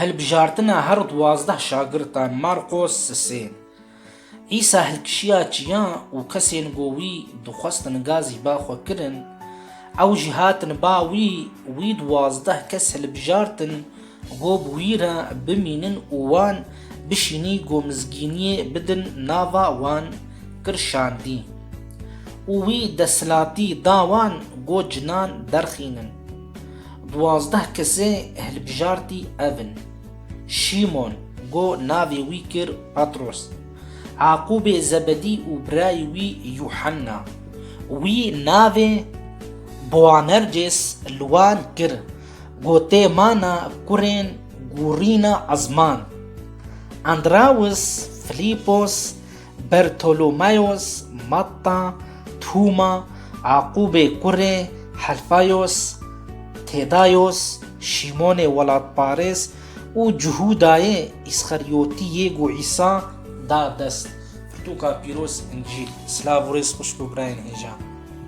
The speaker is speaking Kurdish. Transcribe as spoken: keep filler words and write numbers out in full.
Hilbijartina her duwazdeh şagirtan, Marqos sisê. Îsa hilkişiya çiyan û kesên ku wî dixwestin gazî ba xwe kirin. Ew jî hatin ba wî, wî duwazdeh kes hilbijartin ku bi wî re bimînin û wan bişînî ku mizgîniyê bidin nava wan, kir şandî. Û wî desthilatî da wan ku cinan derxînin. Duwazdeh kesê hilbijartî ev in: Şîmon, ku navê wî kir Petros, Aqûbê Zebedî û birayê wî Yuhenna. Wî navê Boanerges li wan kir, ku tê mana kurên gûrîna ezman: Andrawis, Filîpos, Bertolomeyos, Matta, Tûma, Aqûbê kurê Helfayos, Têdayos, Şîmonê welatparêz û Cihûdayê Îsxeryotî yê ku Îsa da dest. Pirtûka pîroz, Încîl. Silav û rêz xwişk û birayên hêja.